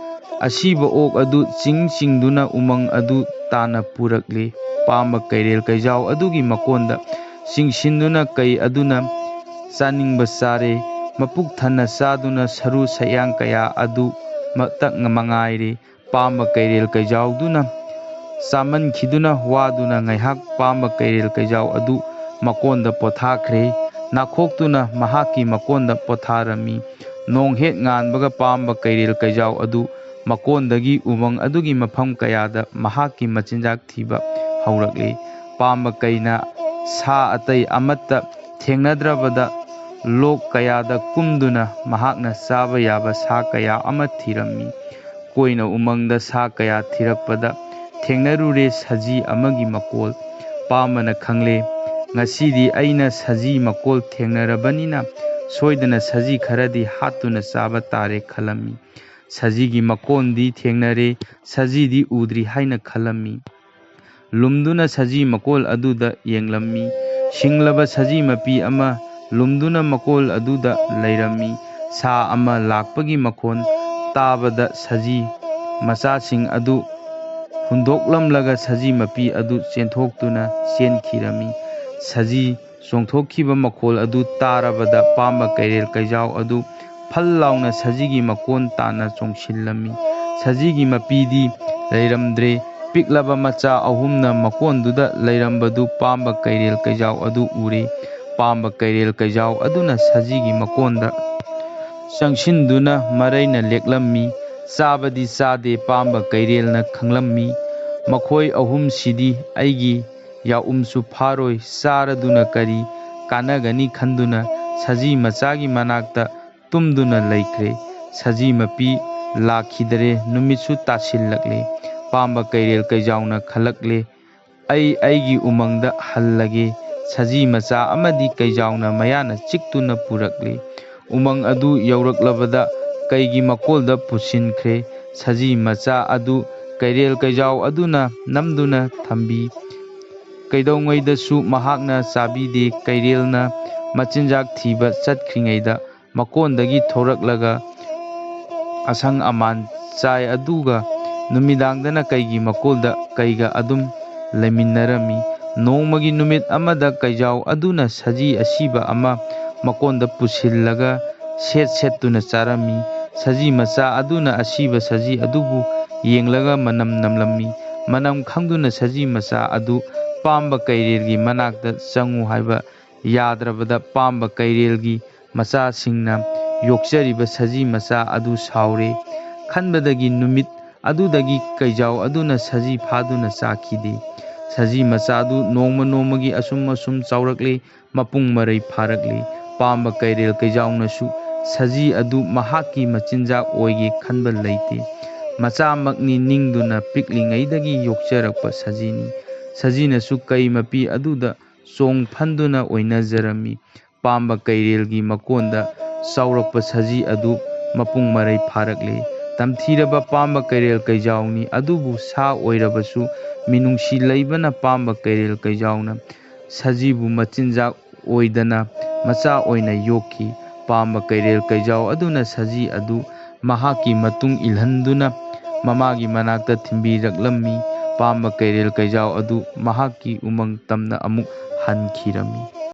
ꯑꯁꯤꯕ ꯑꯣꯛ ꯑꯗꯨ ꯆꯤꯡ ꯆꯤꯡꯗꯨꯅ ꯎꯃꯪ ꯑꯗꯨ ꯇꯥꯅ ꯄꯨꯔꯛꯂꯤ꯫ ꯄꯥꯝꯕ ꯀꯩꯔꯦꯜ ꯀꯩꯖꯥꯎ ꯑꯗꯨꯒꯤ ꯃꯀꯣꯟꯗ ꯆꯤꯡꯁꯤꯟꯗꯨꯅ ꯀꯩ ꯑꯗꯨꯅ ꯆꯥꯅꯤꯡꯕ ꯆꯥꯔꯦ꯫ ꯃꯄꯨꯛ ꯊꯟꯅ ꯆꯥꯗꯨꯅ ꯁꯔꯨ ꯁꯌꯥꯡ ꯀꯌꯥ ꯑꯗꯨ ꯃꯇꯛ ꯃꯉꯥꯏꯔꯦ꯫ ꯄꯥꯝꯕ ꯀꯩꯔꯦꯜ ꯀꯩꯖꯥꯎꯗꯨꯅ ꯆꯥꯃꯟꯈꯤꯗꯨꯅ ꯋꯥꯗꯨꯅ ꯉꯥꯏꯍꯥꯛ ꯄꯥꯝꯕ ꯀꯩꯔꯦꯜ ꯀꯩꯖꯥꯎ ꯑꯗꯨ ꯃꯀꯣꯟꯗ ꯄꯣꯊꯥꯈ꯭ꯔꯦ꯫ ꯅꯥꯈꯣꯛꯇꯨꯅ ꯃꯍꯥꯛꯀꯤ ꯃꯀꯣꯟꯗ ꯄꯣꯊꯥꯔꯝꯃꯤ꯫ ꯅꯣꯡ ꯍꯦꯛ ꯉꯥꯟꯕꯒ ꯄꯥꯝꯕ ꯀꯩꯔꯦꯜ ꯀꯩꯖꯥꯎ ꯑꯗꯨ ꯃꯀꯣꯟꯗꯒꯤ ꯎꯃꯪ ꯑꯗꯨꯒꯤ ꯃꯐꯝ ꯀꯌꯥꯗ ꯃꯍꯥꯛꯀꯤ ꯃꯆꯤꯟꯖꯥꯛ ꯊꯤꯕ ꯍꯧꯔꯛꯂꯤ꯫ ꯄꯥꯝꯕ ꯀꯩꯅ ꯁꯥ ꯑꯇꯩ ꯑꯃꯠꯇ ꯊꯦꯡꯅꯗ꯭ꯔꯕꯗ ꯂꯣꯛ ꯀꯌꯥꯗ ꯀꯨꯝꯗꯨꯅ ꯃꯍꯥꯛꯅ ꯆꯥꯕ ꯌꯥꯕ ꯁꯥ ꯀꯌꯥ ꯑꯃ ꯊꯤꯔꯝꯃꯤ꯫ ꯀꯣꯏꯅ ꯎꯃꯪꯗ ꯁꯥ ꯀꯌꯥ ꯊꯤꯔꯛꯄꯗ ꯊꯦꯡꯅꯔꯨꯔꯦ ꯁꯖꯤ ꯑꯃꯒꯤ ꯃꯀꯣꯜ꯫ ꯄꯥꯝꯕꯅ ꯈꯪꯂꯦ, ꯉꯁꯤꯗꯤ ꯑꯩꯅ ꯁꯖꯤ ꯃꯀꯣꯜ ꯊꯦꯡꯅꯔꯕꯅꯤꯅ ꯁꯣꯏꯗꯅ ꯁꯖꯤ ꯈꯔꯗꯤ ꯍꯥꯠꯇꯨꯅ ꯆꯥꯕ ꯇꯥꯔꯦ ꯈꯜꯂꯝꯃꯤ꯫ ꯁꯖꯤꯒꯤ ꯃꯀꯣꯟꯗꯤ ꯊꯦꯡꯅꯔꯦ, ꯁꯖꯤꯗꯤ ꯎꯗ꯭ꯔꯤ ꯍꯥꯏꯅ ꯈꯜꯂꯝꯃꯤ꯫ ꯂꯨꯝꯗꯨꯅ ꯁꯖꯤ ꯃꯀꯣꯜ ꯑꯗꯨꯗ ꯌꯦꯡꯂꯝꯃꯤ꯫ ꯁꯤꯡꯂꯕ ꯁꯖꯤ ꯃꯄꯤ ꯑꯃ ꯂꯨꯝꯗꯨꯅ ꯃꯀꯣꯜ ꯑꯗꯨꯗ ꯂꯩꯔꯝꯃꯤ꯫ ꯁꯥ ꯑꯃ ꯂꯥꯛꯄꯒꯤ ꯃꯈꯣꯟ ꯇꯥꯕꯗ ꯁꯖꯤ ꯃꯆꯥꯁꯤꯡ ꯑꯗꯨ ꯍꯨꯟꯗꯣꯛꯂꯝꯂꯒ ꯁꯖꯤ ꯃꯄꯤ ꯑꯗꯨ ꯆꯦꯟꯊꯣꯛꯇꯨꯅ ꯆꯦꯟꯈꯤꯔꯝꯃꯤ꯫ ꯁꯖꯤ ꯆꯣꯡꯊꯣꯛꯈꯤꯕ ꯃꯈꯣꯜ ꯑꯗꯨ ꯇꯥꯔꯕꯗ ꯄꯥꯝꯕ ꯀꯩꯔꯦꯜ ꯀꯩꯖꯥꯎ ꯑꯗꯨ ꯐꯜ ꯂꯥꯎꯅ ꯁꯖꯤꯒꯤ ꯃꯀꯣꯟ ꯇꯥꯟꯅ ꯆꯣꯡꯁꯤꯜꯂꯝꯃꯤ꯫ ꯁꯖꯤꯒꯤ ꯃꯄꯤꯗꯤ ꯂꯩꯔꯝꯗ꯭ꯔꯦ꯫ ꯄꯤꯛꯂꯕ ꯃꯆꯥ ꯑꯍꯨꯝꯅ ꯃꯀꯣꯟꯗꯨꯗ ꯂꯩꯔꯝꯕꯗꯨ ꯄꯥꯝꯕ ꯀꯩꯔꯦꯜ ꯀꯩꯖꯥꯎ ꯑꯗꯨ ꯎꯔꯦ꯫ ꯄꯥꯝꯕ ꯀꯩꯔꯦꯜ ꯀꯩꯖꯥꯎ ꯑꯗꯨꯅ ꯁꯖꯤꯒꯤ ꯃꯀꯣꯟꯗ ꯆꯪꯁꯤꯟꯗꯨꯅ ꯃꯔꯩꯅ ꯂꯦꯛꯂꯝꯃꯤ꯫ ꯆꯥꯕꯗꯤ ꯆꯥꯗꯦ ꯄꯥꯝꯕ ꯀꯩꯔꯦꯜꯅ ꯈꯪꯂꯝꯃꯤ꯫ ꯃꯈꯣꯏ ꯑꯍꯨꯝꯁꯤꯗꯤ ꯑꯩꯒꯤ ꯌꯥꯎꯝꯁꯨ ꯐꯥꯔꯣꯏ, ꯆꯥꯔꯗꯨꯅ ꯀꯔꯤ ꯀꯥꯟꯅꯒꯅꯤ ꯈꯟꯗꯨꯅ ꯁꯖꯤ ꯃꯆꯥꯒꯤ ꯃꯅꯥꯛꯇ ꯇꯨꯝꯗꯨꯅ ꯂꯩꯈ꯭ꯔꯦ꯫ ꯁꯖꯤ ꯃꯄꯤ ꯂꯥꯛꯈꯤꯗꯔꯦ꯫ ꯅꯨꯃꯤꯠꯁꯨ ꯇꯥꯁꯤꯜꯂꯛꯂꯦ꯫ ꯄꯥꯝꯕ ꯀꯩꯔꯦꯜ ꯀꯩꯖꯥꯎꯅ ꯈꯜꯂꯛꯂꯦ, "ꯑꯩ ꯑꯩꯒꯤ ꯎꯃꯪꯗ ꯍꯜꯂꯒꯦ"꯫ ꯁꯖꯤ ꯃꯆꯥ ꯑꯃꯗꯤ ꯀꯩꯖꯥꯎꯅ ꯃꯌꯥꯅ ꯆꯤꯛꯇꯨꯅ ꯄꯨꯔꯛꯂꯦ꯫ ꯎꯃꯪ ꯑꯗꯨ ꯌꯧꯔꯛꯂꯕꯗ ꯀꯩꯒꯤ ꯃꯀꯣꯜꯗ ꯄꯨꯁꯤꯟꯈ꯭ꯔꯦ꯫ ꯁꯖꯤ ꯃꯆꯥ ꯑꯗꯨ ꯀꯩꯔꯦꯜ ꯀꯩꯖꯥꯎ ꯑꯗꯨꯅ ꯅꯝꯗꯨꯅ ꯊꯝꯕꯤ꯫ ꯀꯩꯗꯧꯉꯩꯗꯁꯨ ꯃꯍꯥꯛꯅ ꯆꯥꯕꯤꯗꯦ꯫ ꯀꯩꯔꯦꯜꯅ ꯃꯆꯤꯟꯖꯥꯛ ꯊꯤꯕ ꯆꯠꯈ꯭ꯔꯤꯉꯩꯗ ꯃꯀꯣꯟꯗꯒꯤ ꯊꯣꯔꯛꯂꯒ ꯑꯁꯪ ꯑꯃꯥꯟ ꯆꯥꯏ, ꯑꯗꯨꯒ ꯅꯨꯃꯤꯗꯥꯡꯗꯅ ꯀꯩꯒꯤ ꯃꯀꯣꯜꯗ ꯀꯩꯒ ꯑꯗꯨꯝ ꯂꯩꯃꯤꯟꯅꯔꯝꯃꯤ꯫ ꯅꯣꯡꯃꯒꯤ ꯅꯨꯃꯤꯠ ꯑꯃꯗ ꯀꯩꯖꯥꯎ ꯑꯗꯨꯅ ꯁꯖꯤ ꯑꯁꯤꯕ ꯑꯃ ꯃꯀꯣꯟꯗ ꯄꯨꯁꯤꯜꯂꯒ ꯁꯦꯠ ꯁꯦꯠꯇꯨꯅ ꯆꯥꯔꯝꯃꯤ꯫ ꯁꯖꯤ ꯃꯆꯥ ꯑꯗꯨꯅ ꯑꯁꯤꯕ ꯁꯖꯤ ꯑꯗꯨꯕꯨ ꯌꯦꯡꯂꯒ ꯃꯅꯝ ꯅꯝꯂꯝꯃꯤ꯫ ꯃꯅꯝ ꯈꯪꯗꯨꯅ ꯁꯖꯤ ꯃꯆꯥ ꯑꯗꯨ ꯄꯥꯝꯕ ꯀꯩꯔꯦꯜꯒꯤ ꯃꯅꯥꯛꯇ ꯆꯪꯉꯨ ꯍꯥꯏꯕ ꯌꯥꯗ꯭ꯔꯕꯗ ꯄꯥꯝꯕ ꯀꯩꯔꯦꯜꯒꯤ ꯃꯆꯥꯁꯤꯡꯅ ꯌꯣꯛꯆꯔꯤꯕ ꯁꯖꯤ ꯃꯆꯥ ꯑꯗꯨ ꯁꯥꯎꯔꯦ꯫ ꯈꯟꯕꯗꯒꯤ ꯅꯨꯃꯤꯠ ꯑꯗꯨꯗꯒꯤ ꯀꯩꯖꯥꯎ ꯑꯗꯨꯅ ꯁꯖꯤ ꯐꯥꯗꯨꯅ ꯆꯥꯈꯤꯗꯦ꯫ ꯁꯖꯤ ꯃꯆꯥꯗꯨ ꯅꯣꯡꯃ ꯅꯣꯡꯃꯒꯤ ꯑꯁꯨꯝ ꯑꯁꯨꯝ ꯆꯥꯎꯔꯛꯂꯦ, ꯃꯄꯨꯡ ꯃꯔꯩ ꯐꯥꯔꯛꯂꯦ꯫ ꯄꯥꯝꯕ ꯀꯩꯔꯦꯜ ꯀꯩꯖꯥꯎꯅꯁꯨ ꯁꯖꯤ ꯑꯗꯨ ꯃꯍꯥꯛꯀꯤ ꯃꯆꯤꯟꯖꯥꯛ ꯑꯣꯏꯒꯦ ꯈꯟꯕ ꯂꯩꯇꯦ꯫ ꯃꯆꯥꯃꯛꯅꯤ ꯅꯤꯡꯗꯨꯅ ꯄꯤꯛꯂꯤꯉꯩꯗꯒꯤ ꯌꯣꯛꯆꯔꯛꯄ ꯁꯖꯤꯅꯤ꯫ ꯁꯖꯤꯅꯁꯨ ꯀꯩ ꯃꯄꯤ ꯑꯗꯨꯗ ꯆꯣꯡ ꯐꯟꯗꯨꯅ ꯑꯣꯏꯅꯖꯔꯝꯃꯤ꯫ ꯄꯥꯝꯕ ꯀꯩꯔꯦꯜꯒꯤ ꯃꯀꯣꯟꯗ ꯆꯥꯎꯔꯛꯄ ꯁꯖꯤ ꯑꯗꯨ ꯃꯄꯨꯡ ꯃꯔꯩ ꯐꯥꯔꯛꯂꯦ꯫ ꯇꯝꯊꯤꯔꯕ ꯄꯥꯝꯕ ꯀꯩꯔꯦꯜ ꯀꯩꯖꯥꯎꯅꯤ, ꯑꯗꯨꯕꯨ ꯁꯥ ꯑꯣꯏꯔꯕꯁꯨ ꯃꯤꯅꯨꯡꯁꯤ ꯂꯩꯕꯅ ꯄꯥꯝꯕ ꯀꯩꯔꯦꯜ ꯀꯩꯖꯥꯎꯅ ꯁꯖꯤꯕꯨ ꯃꯆꯤꯟꯖꯥꯛ ꯑꯣꯏꯗꯅ ꯃꯆꯥ ꯑꯣꯏꯅ ꯌꯣꯛꯈꯤ꯫ ꯄꯥꯝꯕ ꯀꯩꯔꯦꯜ ꯀꯩꯖꯥꯎ ꯑꯗꯨꯅ ꯁꯖꯤ ꯑꯗꯨ ꯃꯍꯥꯛꯀꯤ ꯃꯇꯨꯡ ꯏꯜꯍꯟꯗꯨꯅ ꯃꯃꯥꯒꯤ ꯃꯅꯥꯛꯇ ꯊꯤꯟꯕꯤꯔꯛꯂꯝꯃꯤ꯫ ꯄꯥꯝꯕ ꯀꯩꯔꯦꯜ ꯀꯩꯖꯥꯎ ꯑꯗꯨ ꯃꯍꯥꯛꯀꯤ ꯎꯃꯪ ꯇꯝꯅ ꯑꯃꯨꯛ ꯍꯟꯈꯤꯔꯝꯃꯤ꯫